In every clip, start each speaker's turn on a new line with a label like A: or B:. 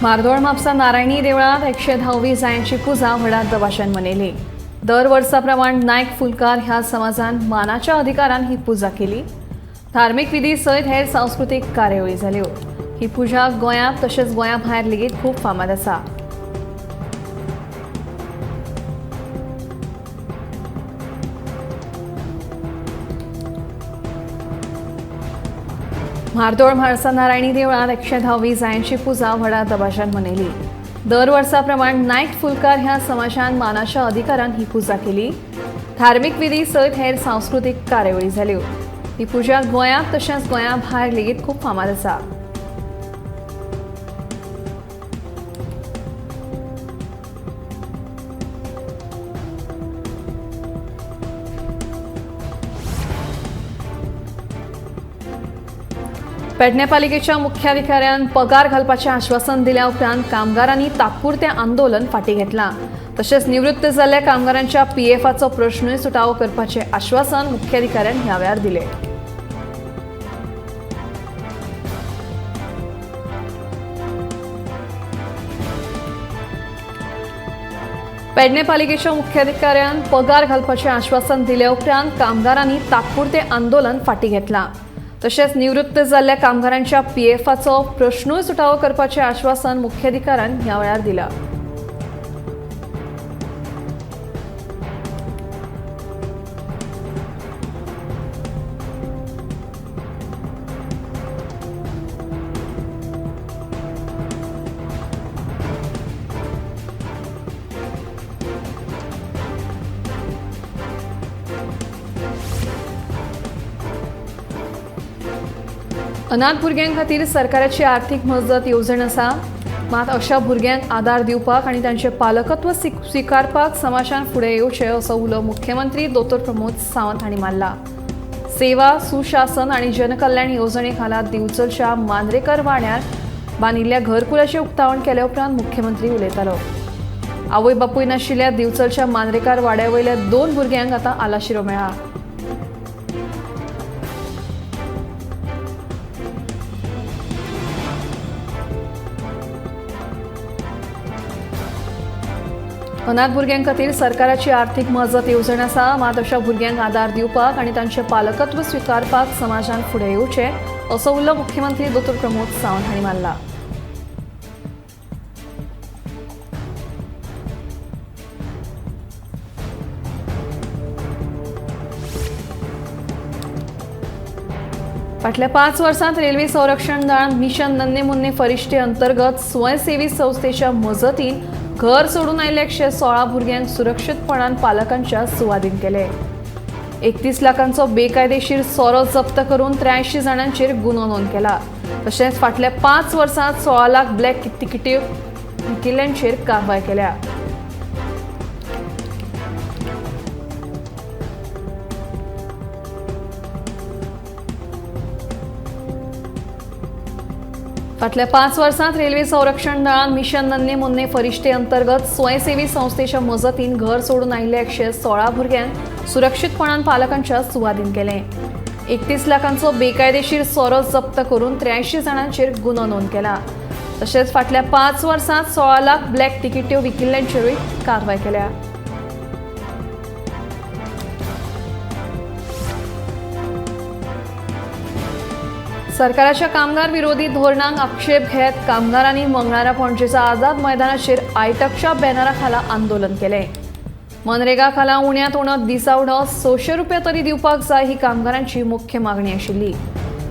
A: म्हार्दोळ म्हापसा नारायणी देवळांत 110वी जायांची पुजा व्हडा दबाज्यान मनयली. दर वर्सा प्रमाण नायक फुलकार ह्या समाजान मानाच्या अधिकारान ही पुजा केली. धार्मीक विधी सयत हेर सांस्कृतीक कार्यावळी जाल्यो. ही पुजा गोंयांत तशेंच गोंया भायर लेगीत खूब फामाद आसा. म्हार्दोळ म्हाळसा नारायणी देवळांत 110वी जायांची पुजा व्हडा दबाज्यान मनयली. दर वर्सा प्रमाण नायक फुलकार ह्या समाजान मानाच्या अधिकारान ही पुजा केली. धार्मीक विधी सयत हेर सांस्कृतीक कार्यावळी जाल्यो. ही पुजा गोंयांत तशेंच गोंया भायर लेगीत खूब फामाद आसा. पेडणे पालिकेच्या मुख्याधिकाऱ्यान पगार घालपाचें आश्वासन दिल्या उपरांत कामगारांनी तात्पुरतें आंदोलन फाटीं घेतलां. तशेंच निवृत्त जाल्ल्या कामगारांच्या पीएफाचो प्रश्नूय सुटावो करपाचें आश्वासन मुख्याधिकाऱ्यान ह्या वेळार दिलें. पेडणे पालिकेच्या मुख्याधिकाऱ्यान पगार घालपाचें आश्वासन दिल्या उपरांत कामगारांनी तात्पुरतें आंदोलन फाटीं घेतलां. तशेंच निवृत्त जाल्ल्या कामगारांच्या पीएफाचो प्रश्नूय सुटावो करपाचें आश्वासन मुख्याधिकाऱ्यान ह्या वेळार दिलां. अनाथ भुरग्यां खातीर सरकाराची आर्थीक मजत येवजण आसा. मात अशा भुरग्यांक आदार दिवपाक आनी तांचें पालकत्व स्विकारपाक समाजान फुडें येवचें असो उलो मुख्यमंत्री दोतोर प्रमोद सावंत हांणी मारला. सेवा सुशासन आनी जनकल्याण येवजणे खाला दिवचलच्या मांद्रेकर वाड्यार बांदिल्ल्या घरकुलाचें उक्तावण केल्या उपरांत मुख्यमंत्री उलयतालो. आवय बापूय नाशिल्ल्या दिवचलच्या मांद्रेकार वाड्या वयल्या 2 भुरग्यांक आतां आलाशिरो मेळ्ळा. अनाथ भुरग्यां खातीर सरकाराची आर्थीक मजत येवजण आसा. मात अशा भुरग्यांक आदार दिवपाक आनी तांचें पालकत्व स्विकारपाक समाजान फुडें येवचें असो उलो मुख्यमंत्री दोतोर प्रमोद सावंत हांणी मारला. फाटल्या 5 वर्सांत रेल्वे संरक्षण दळान मिशन नन्हे मुन्ने फरिश्ते अंतर्गत स्वयंसेवी संस्थेच्या मजतीन घर सोडून आयिल्ल्या 116 भुरग्यांक सुरक्षीतपणान पालकांच्या सुवादीन केले. 31 लाखांचो बेकायदेशीर सोरो जप्त करून 83 जाणांचेर गुन्हो नोंद केला. तशेंच फाटल्या 5 वर्सांत 16 लाख ब्लॅक तिकेटी विकिल्ल्यांचेर कारवाय केल्या. फाटल्या 5 वर्सांत रेल्वे संरक्षण दळान मिशन नन्हे मुन्ने फरिश्ते अंतर्गत स्वयंसेवी संस्थेच्या मजतीन घर सोडून आयिल्ल्या 116 भुरग्यांक सुरक्षीतपणान पालकांच्या सुवादीन केलें. 31 लाखांचो बेकायदेशीर सोरो जप्त करून 83 जाणांचेर गुन्हो नोंद केला. तशेंच फाटल्या 5 वर्सांत 16 लाख ब्लॅक तिकेट्यो विकिल्ल्यांचेरूय कारवाय केल्या. सरकाराच्या कामगार विरोधी धोरणांक आक्षेप घेत कामगारांनी मंगळारा पणजेच्या आझाद मैदानाचेर आयटकच्या बॅनरा खाला आंदोलन केलें. मनरेगा खाला उण्यांत उणो दिसावडो 600 रुपया तरी दिवपाक जाय ही कामगारांची मुख्य मागणी आशिल्ली.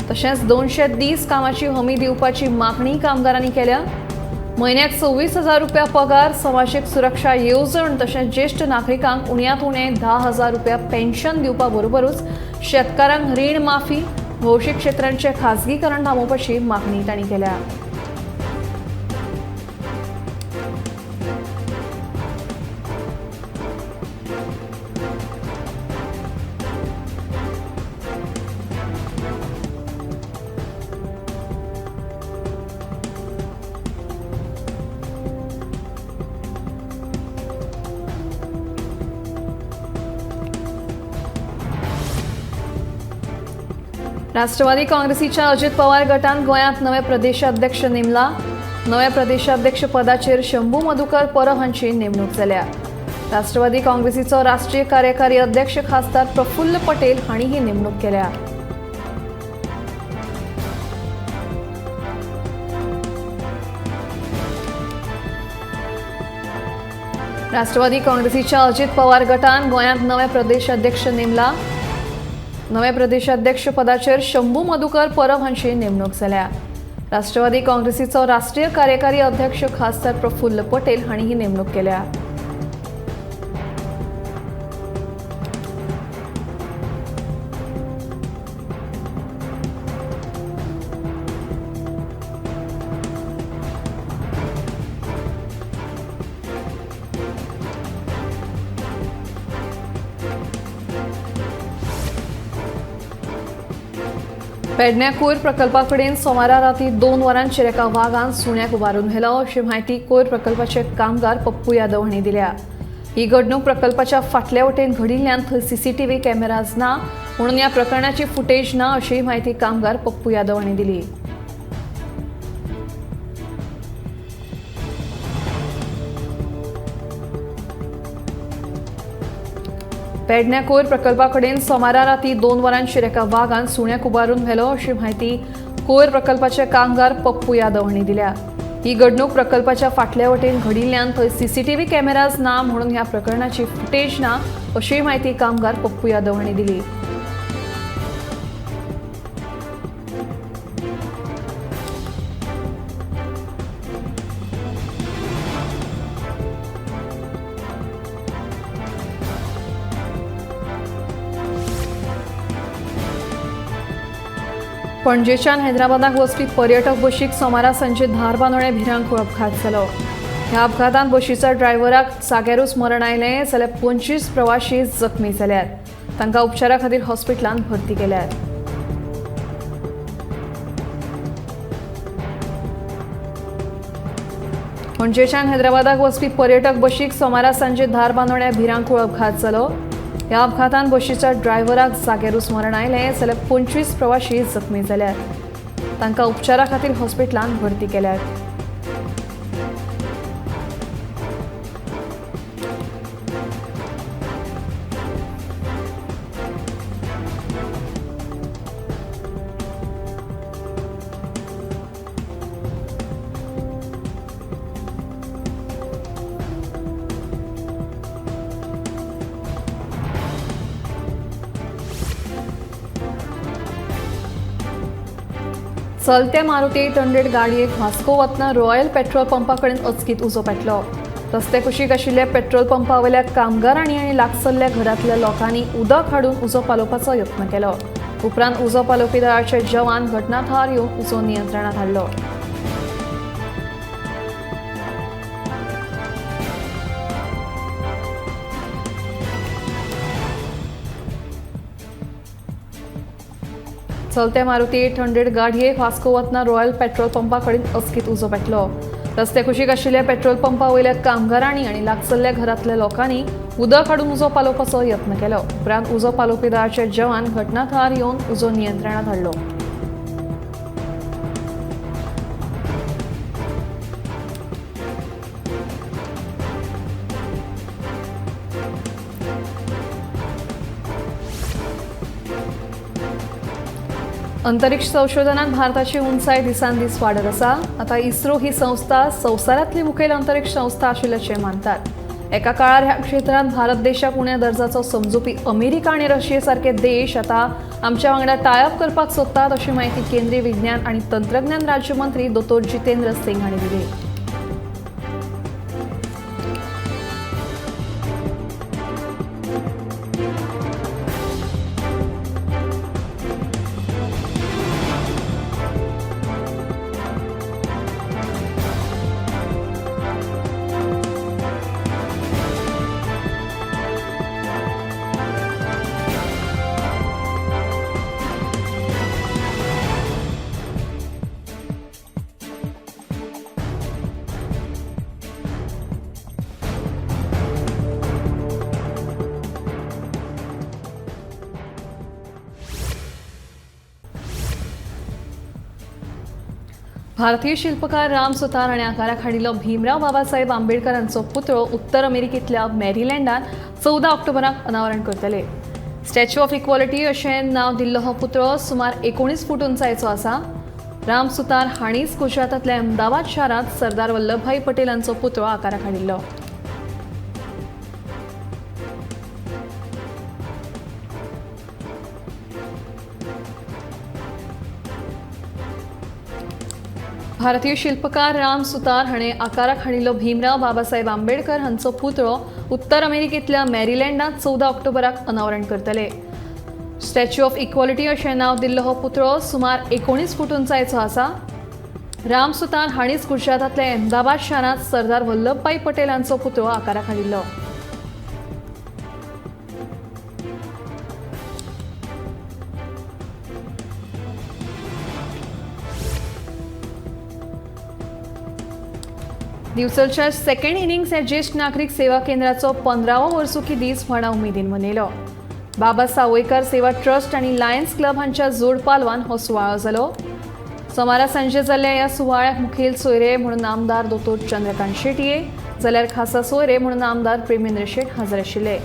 A: तशेंच 200 दीस कामाची हमी दिवपाची मागणी कामगारांनी केल्या. म्हयन्याक 26,000 रुपया पगार, समाजीक सुरक्षा येवजण तशेंच ज्येश्ठ नागरिकांक उण्यांत उणें 10,000 रुपया पेन्शन दिवपा बरोबरूच शेतकारांक रीण माफी, भौशीक क्षेत्रांचे खाजगीकरण थांबोवपाची मागणी तांणी केल्या. राष्ट्रवादी काँग्रेसीच्या अजित पवार गटान गोंयांत नवे प्रदेशाध्यक्ष नेमला. नव्या प्रदेशाध्यक्ष पदाचेर शंभू मधुकर परब हांची नेमणूक जाल्या. राष्ट्रवादी काँग्रेसीचो राष्ट्रीय कार्यकारी अध्यक्ष खासदार प्रफुल्ल पटेल हांणी ही नेमणूक केल्या. राष्ट्रवादी काँग्रेसीच्या अजित पवार गटान गोंयांत नवे प्रदेशाध्यक्ष नेमला. नवे प्रदेशाध्यक्ष पदाचेर शंभू मधुकर परब हांची नेमणूक जाल्या. राष्ट्रवादी काँग्रेसीचो राष्ट्रीय कार्यकारी अध्यक्ष खासदार प्रफुल्ल पटेल हांणी ही नेमणूक केल्या. पेडण्या कोयर प्रकल्पा कडेन सोमारा राती 2 वरांचेर एका वागान सुण्याक उबारून व्हेलो अशी म्हायती कोयर प्रकल्पाचे कामगार पप्पू यादव हांणी दिल्या. ही घडणूक प्रकल्पाच्या फाटल्या वटेन घडिल्ल्यान थंय सीसीटीव्ही कॅमेराज ना म्हणून ह्या प्रकरणाची फुटेज ना अशी म्हायती कामगार पप्पू यादव हांणी दिली. पेडण्या कोयर प्रकल्पा कडेन सोमारा राती 2 वरांचेर एका वागान सुण्याक उबारून व्हेलो अशी म्हायती कोयर प्रकल्पाचे कामगार पप्पू यादव हांणी दिल्या. ही घडणूक प्रकल्पाच्या फाटल्या वटेन घडिल्ल्यान थंय सीसीटीव्ही कॅमेराज ना म्हणून ह्या प्रकरणाची फुटेज ना अशी म्हायती कामगार पप्पू यादव हांणी दिली. पणजेच्यान हैदराबादाक वचपी पर्यटक बशीक सोमारा सांजे धारबांदोडें भिरांकूळ अपघात जालो. ह्या अपघातांत बशीच्या ड्रायव्हराक जाग्यारूच मरण आयलें जाल्यार 25 प्रवाशी जखमी जाल्यात. तांकां उपचारा खातीर हॉस्पिटलांत भरती केल्यात. पणजेच्यान हैदराबादाक वचपी पर्यटक बशीक सोमारा सांजे धारबांदोड्यां भिरांकूळ अपघात जालो. ह्या अपघातांत बशीच्या ड्रायव्हराक जाग्यारूच मरण आयलें जाल्यार 25 प्रवाशी जखमी जाल्यात. तांकां उपचारा खातीर हॉस्पिटलांत भरती केल्यात. चलते मारुती 800 गाडयेक वास्को वतना रॉयल पेट्रोल पंपा कडेन अचकीत उजो पेटलो. रस्ते कुशीक आशिल्ल्या पेट्रोल पंपा वयल्या कामगारांनी आनी लागसल्ल्या घरांतल्या लोकांनी उदक हाडून उजो पालोवपाचो यत्न केलो. उपरांत उजो पालोवपी दळाचे जवान घटनाथळार येवन उजो नियंत्रणांत हाडलो. चलते मारुती 800 गाडयेक वास्को वतना रॉयल पेट्रोल पंपा कडेन अचकीत उजो पेटलो. रस्ते कुशीक आशिल्ल्या पेट्रोल पंपा वयल्या कामगारांनी आनी लागसल्ल्या घरांतल्या लोकांनी उदक हाडून उजो पालोवपाचो यत्न केलो. उपरांत उजो पालोवपी दळाचे जवान घटनाथळार येवन उजो नियंत्रणांत हाडलो. अंतरिक्ष संशोधनात भारताची उंचाय दिसान दीस वाडत आसा. आतां इस्रो ही संस्था संवसारांतली मुखेल अंतरिक्ष संस्था आशिल्ल्याचें मानतात. एका काळार ह्या क्षेत्रांत भारत देशाक उण्या दर्जाचो समजुपी अमेरिका आनी रशिये सारके देश आतां आमच्या वांगडा टायअप करपाक सोदतात अशी म्हायती केंद्रीय विज्ञान आनी तंत्रज्ञान राज्यमंत्री दोतोर जितेंद्र सिंग हांणी दिली. भारतीय शिल्पकार राम सुतार हाणें आकाराक हाडिल्लो भीमराव बाबासाहेब आंबेडकरांचो पुतळो उत्तर अमेरिकेंतल्या मॅरीलँडांत 14 ऑक्टोबराक अनावरण करतले. स्टॅच्यू ऑफ इक्वॉलिटी अशें नांव दिल्लो हो पुतळो सुमार 19 फूट उंचायेचो आसा. राम सुतार हांणीच गुजरातांतल्या अहमदाबाद शारांत सरदार वल्लभभाई पटेल हांचो पुतळो आकाराक हाडिल्लो. भारतीय शिल्पकार राम सुतार हाणें आकाराक हाडिल्लो भीमराव बाबासाहेब आंबेडकर हांचो पुतळो उत्तर अमेरिकेंतल्या मॅरीलँडांत 14 ऑक्टोबराक अनावरण करतले. स्टॅच्यू ऑफ इक्वॉलिटी अशें नांव दिल्लो हो पुतळो सुमार 19 फूट उंचायेचो आसा. राम सुतार हांणीच गुजरातांतल्या अहमदाबाद शारांत सरदार वल्लभभाई पटेल हांचो पुतळो आकाराक हाडिल्लो. दिवचलच्या सेकंड इनिंग्स ह्या ज्येश्ठ नागरीक सेवा केंद्राचो 15वो वर्सुकी दीस व्हडा उमेदीन मनयलो. बाबा सावयकार सेवा ट्रस्ट आनी लायन्स क्लब हांच्या जोड पालवान हो सुवाळो जालो. सोमारा सांजे जाल्ल्या ह्या सुवाळ्याक मुखेल सोयरे म्हणून आमदार दोतोर चंद्रकांत शेटये जाल्यार खासा सोयरे म्हणून आमदार प्रेमेंद्र शेट हजर आशिल्ले.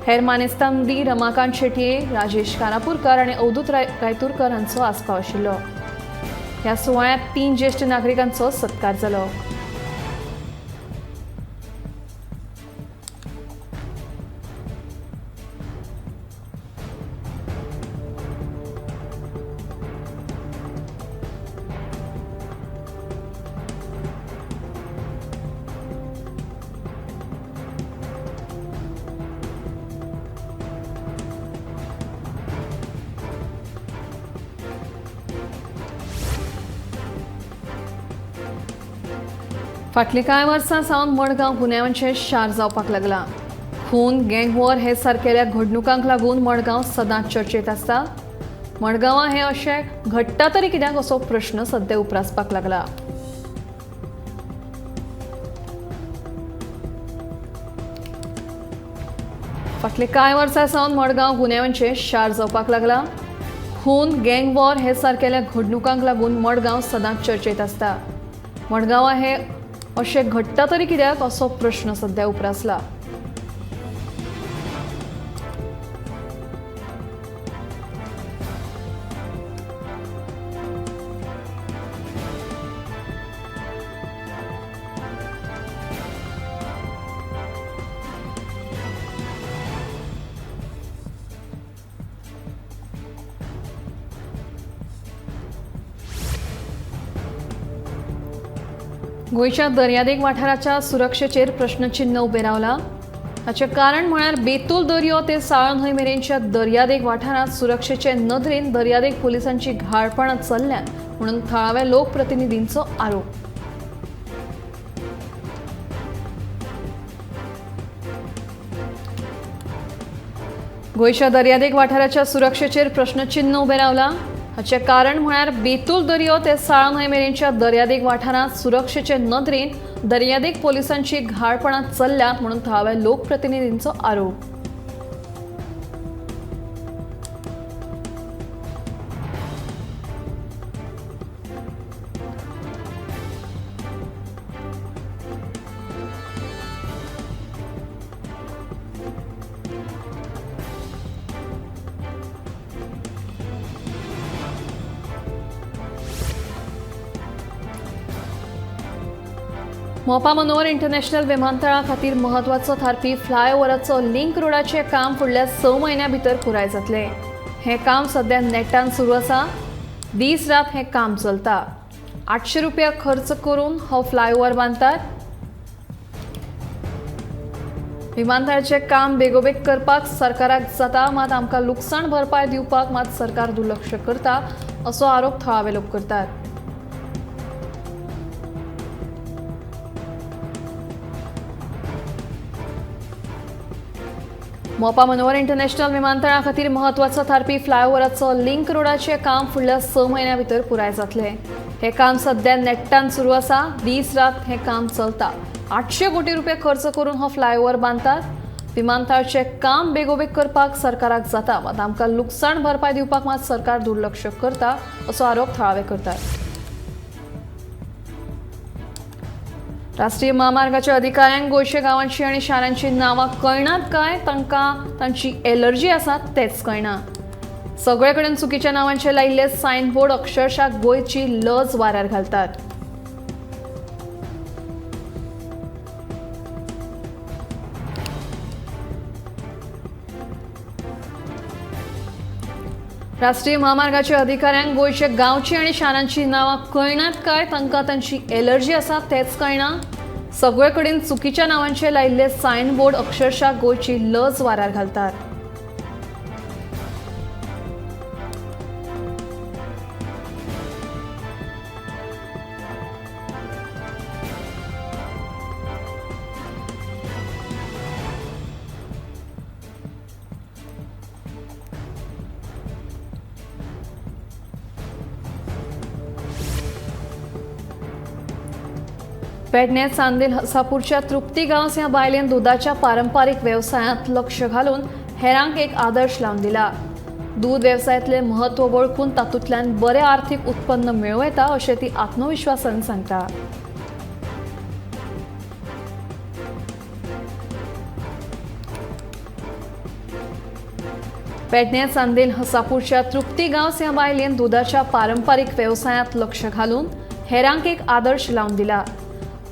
A: हेर मानेस्तां मदीं रमाकांत शेटये, राजेश कानापूरकर आनी अवधूत रायतूरकर हांचो आस्पाव आशिल्लो. ह्या सुवाळ्यांत 3 ज्येश्ठ नागरिकांचो सत्कार जालो. फाटलीं कांय वर्सां सावन मडगांव गुन्यांवांचें शार जावपाक लागलां. खून, गँगवॉर हे सारकेल्या घडणुकांक लागून मडगांव सदांच चर्चेंत आसता. मडगांवां हें अशें घडटा तरी कित्याक असो प्रश्न सद्या उप्रासपाक लागला. फाटलीं कांय वर्सां सावन मडगांव गुन्यांवांचें शार जावपाक लागलां. खून, गँगवॉर हे सारकेल्या घडणुकांक लागून मडगांव सदांच चर्चेंत आसता. मडगांवां हें अशें घडटा तरी कित्याक असो प्रश्न सद्या उप्रासला. गोंयच्या दर्यादेग वाठाराच्या सुरक्षेचेर प्रश्नचिन्ह उबें रावलां. हाचें कारण म्हळ्यार बेतूल दर्यो ते साळ न्हंय मेरेनच्या दर्यादेग वाठारांत सुरक्षेचे नदरेन दर्यादेग पुलिसांची घाळपणां चल्ल्यात म्हणून थळाव्या लोकप्रतिनिधींचो आरोप. गोंयच्या दर्यादेग वाठाराच्या सुरक्षेचेर प्रश्नचिन्ह उबें रावलां. हाचें कारण म्हळ्यार बेतूल दर्यो ते साळ न्हंय मेरेनच्या दर्यादेग वाठारांत सुरक्षेचे नदरेन दर्यादेग पुलिसांची घाळपणां चल्ल्यात म्हणून थळाव्या लोकप्रतिनिधींचो आरोप. मोपा मनोहर इंटरनॅशनल विमानतळा खातीर म्हत्वाचो थारपी फ्लायओव्हराचो लिंक रोडाचें काम फुडल्या 6 म्हयन्यां भितर पुराय जातलें. हें काम सद्या नेटान सुरू आसा. दीस रात हें काम चलता. 800 रुपया खर्च करून हो फ्लायओव्हर बांदतात. विमानतळाचें काम बेगोबेग करपाक सरकाराक जाता, मात आमकां लुकसाण भरपाय दिवपाक मात सरकार दुर्लक्ष करता असो आरोप थळावे लोक करतात. मोपा मनोहर इंटरनॅशनल विमानतळा खातीर म्हत्वाचो थारपी फ्लायओव्हराचो लिंक रोडाचें काम फुडल्या 6 म्हयन्यां भितर पुराय जातलें. हें काम सद्या नेटान सुरू आसा. दीस रात हें काम चलता. 800 कोटी रुपया खर्च करून हो फ्लायओव्हर बांदतात. विमानतळाचें काम बेगोबेग करपाक सरकाराक जाता, मात आमकां लुकसाण भरपाय दिवपाक मात सरकार दुर्लक्ष करता असो आरोप थळावे करतात. राष्ट्रीय म्हामार्गाच्या अधिकाऱ्यांक गोंयच्या गांवांची आनी शारांची नांवां कळनात काय तांकां तांची एलर्जी आसा तेंच कळना. सगळे कडेन चुकीच्या नांवांचे लायिल्ले सायनबोर्ड अक्षरशः गोंयची लज वाऱ्यार घालतात. राष्ट्रीय म्हामार्गाच्या अधिकाऱ्यांक गोंयच्या गांवची आनी शारांची नांवां कळनात काय तांकां तांची एलर्जी आसा तेंच कळना. सगळे कडेन चुकीच्या नांवांचे लायिल्ले सायनबोर्ड अक्षरशः गोंयची लज वाऱ्यार घालतात. पेडण्यात चांदेल हसापूरच्या तृप्ती गांवस ह्या बायलेन दुदाच्या पारंपारीक वेवसायांत लक्ष घालून हेरांक एक आदर्श लावन दिला. दूद वेवसायांतलें म्हत्व वळखून तातूंतल्यान बरें आर्थीक उत्पन्न मेळूं येता अशें ती आत्मविश्वासान सांगता. पेडण्यात चांदेल हसापूरच्या तृप्ती गांवस ह्या बायलेन दुदाच्या पारंपारीक वेवसायांत लक्ष घालून हेरांक एक आदर्श लावन दिला.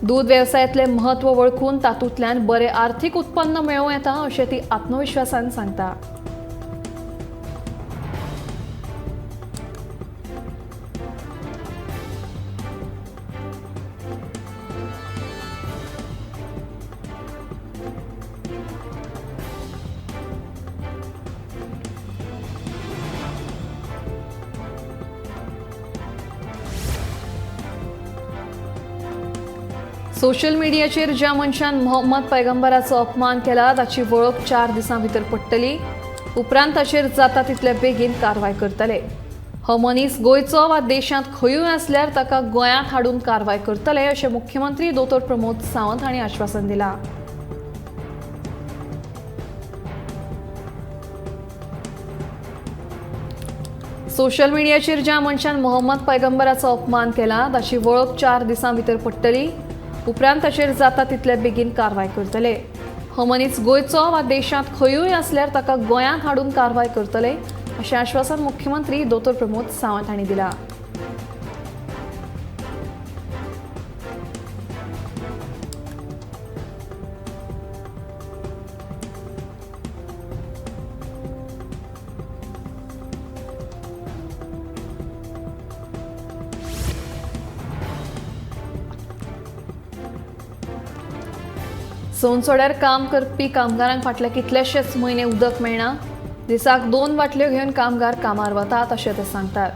A: दूद वेवसायांतलें म्हत्व वळखून तातूंतल्यान बरें आर्थीक उत्पन्न मेळूं येता अशें ती आत्मविश्वासान सांगता. सोशल मिडियाचेर ज्या मनशान मोहम्मद पैगंबराचो अपमान केला ताची वळख 4 दिसां भितर पडटली. उपरांत ताचेर जाता तितले बेगीन कारवाय करतले. हो मनीस गोंयचो वा देशांत खंयूय आसल्यार ताका गोंयांत हाडून कारवाय करतले अशें मुख्यमंत्री दोतोर प्रमोद सावंत हांणी आश्वासन दिलां. सोशल मिडियाचेर ज्या मनशान मोहम्मद पैगंबराचो अपमान केला ताची वळख 4 दिसां भितर पडटली. उपरांत ताचेर जाता तितले बेगीन कारवाय करतले. हो मनीस गोंयचो वा देशांत खंयूय आसल्यार ताका गोंयांत हाडून कारवाय करतले अशें आश्वासन मुख्यमंत्री दोतोर प्रमोद सावंत हांणी दिलां. सोनसोड्यार काम करपी कामगारांक फाटले कितलेशेच म्हयने उदक मेळना. दिसाक 2 बाटल्यो घेवन कामगार कामार वतात अशें ते सांगतात.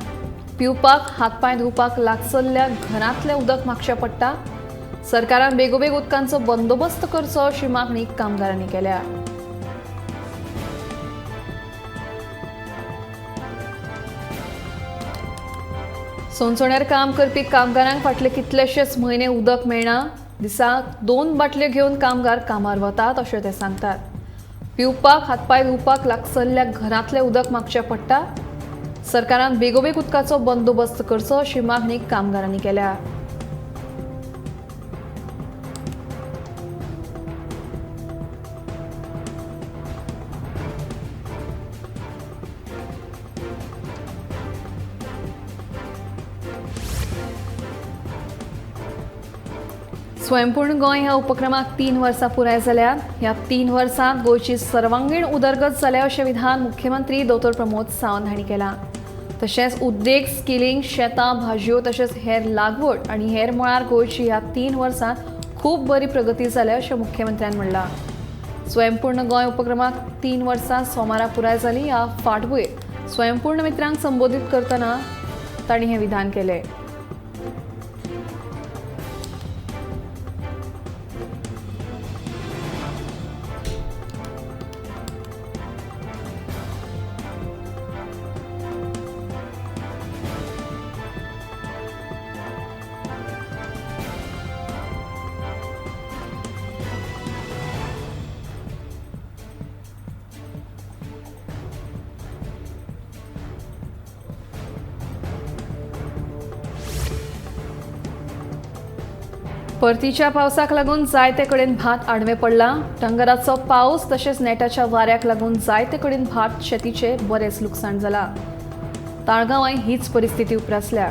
A: पिवपाक, हातपांय धुवपाक लागसल्ल्या घरांतलें उदक मागचें पडटा. सरकारान बेगोबेग उदकांचो बंदोबस्त करचो अशी मागणी कामगारांनी केल्या. सोनसोड्यार काम करपी कामगारांक फाटले कितलेशेच म्हयने उदक मेळना. दिसाक 2 बाटल्यो घेवन कामगार कामार वतात अशें ते सांगतात. पिवपाक, हातपांय धुवपाक लागसल्ल्या घरांतलें उदक मागचें पडटा. सरकारान बेगोबेग उदकाचो बंदोबस्त करचो अशी मागणी कामगारांनी केल्या. स्वयंपूर्ण गोंय ह्या उपक्रमाक 3 वर्सां पुराय जाल्यात. ह्या 3 वर्सांत गोंयची सर्वांगीण उदरगत जाल्या अशें विधान मुख्यमंत्री दोतोर प्रमोद सावंत हांणी केलां. तशेंच उद्देग, स्किलिंग, शेतां, भाजयो तशेंच हेर लागवड आनी हेर मळार गोंयची ह्या 3 वर्सांत खूब बरी प्रगती जाल्या अशें मुख्यमंत्र्यान म्हणलां. स्वयंपूर्ण गोंय उपक्रमाक 3 वर्सां सोमारा पुराय जाली. ह्या फाटभूंयेर स्वयंपूर्ण मित्रांक संबोधीत करतना तांणी हें विधान केलें. परतीच्या पावसाक लागून जायते कडेन भात आडवें पडलां. टंगराचो पावस तशेंच नेटाच्या वाऱ्याक लागून जायते कडेन भात शेतीचें बरेंच लुकसाण जालां. ताळगांवांय हीच परिस्थिती उप्रासल्या.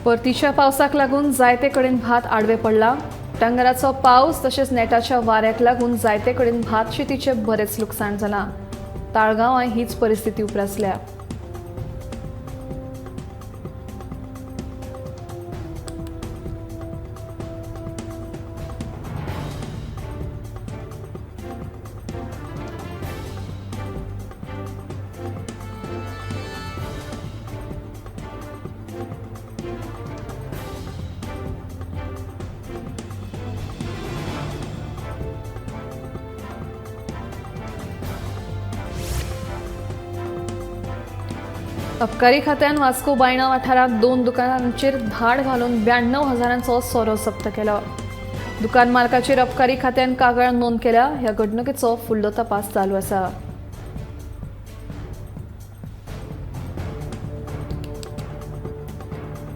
A: परतीच्या पावसाक लागून जायते कडेन भात आडवें पडलां. टंगराचो पावस तशेंच नेटाच्या वाऱ्याक लागून जायते कडेन भात शेतीचें बरेंच लुकसाण जालां. ताळगांवांय हीच परिस्थिती उप्रासल्या. अबकारी खात्यान वास्को बायणा वाठारांत 2 दुकानांचेर धाड घालून 92,000 सोरो जप्त केलो. दुकान मालकाचेर अबकारी खात्यान कागाळ नोंद केल्या. ह्या घडणुकेचो फुडलो तपास चालू आसा.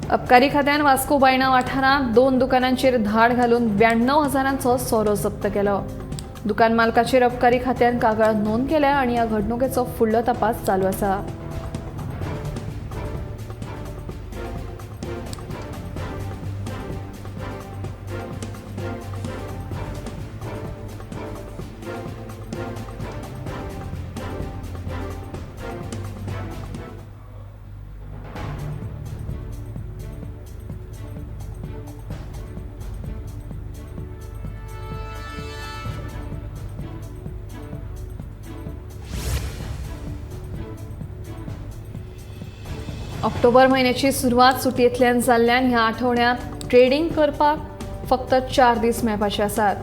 A: अबकारी खात्यान वास्को बायणा वाठारांत 2 दुकानांचेर धाड घालून 92,000 सोरो जप्त केलो. दुकान मालकाचेर अबकारी खात्यान कागाळ नोंद केल्या आनी ह्या घडणुकेचो फुडलो तपास चालू आसा. ऑक्टोबर म्हयन्याची सुरवात सुटयेंतल्यान जाल्ल्यान ह्या आठवड्यांत ट्रेडींग करपाक फक्त 4 दीस मेळपाचे आसात.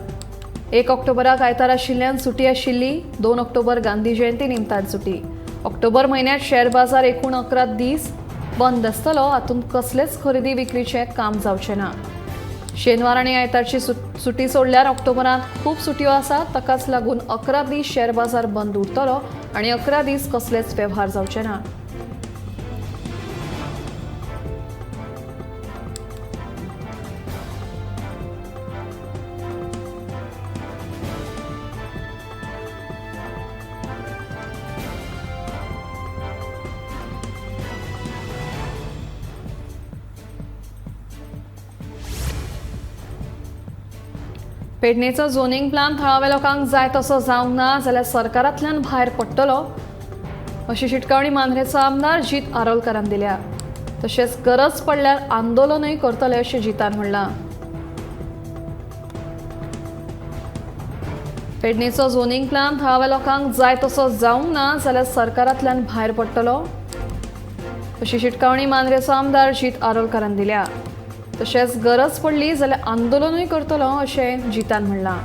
A: 1 ऑक्टोबराक आयतार आशिल्ल्यान सुटी आशिल्ली. 2 ऑक्टोबर गांधी जयंती निमतान सुटी. ऑक्टोबर म्हयन्यांत शेअर बाजार एकूण 11 दीस बंद आसतलो. हातूंत कसलेच खरेदी विक्रीचें काम जावचें ना. शेनवार आनी आयतारची सुटी सोडल्यार ऑक्टोबरांत खूब सुटयो आसात. ताकाच लागून 11 दीस शेअर बाजार बंद उरतलो आनी 11 दीस कसलेच वेव्हार जावचे ना. पेडणेचो झोनिंग प्लान थळाव्या लोकांक जाय तसो जावंक ना जाल्यार सरकारांतल्यान भायर पडटलो अशी शिटकावणी मांद्रेचो आमदार जीत आरोलकारान दिल्या. तशेंच गरज पडल्यार आंदोलनूय करतले अशें जितान म्हणलां. पेडणेचो झोनिंग प्लान थळाव्या लोकांक जाय तसो जावंक ना जाल्यार सरकारांतल्यान भायर पडटलो अशी शिटकावणी मांद्रेचो आमदार जीत आरोलकारान दिल्या. तशेंच गरज पडली जाल्यार आंदोलनूय करतलो अशें जितान म्हणलां.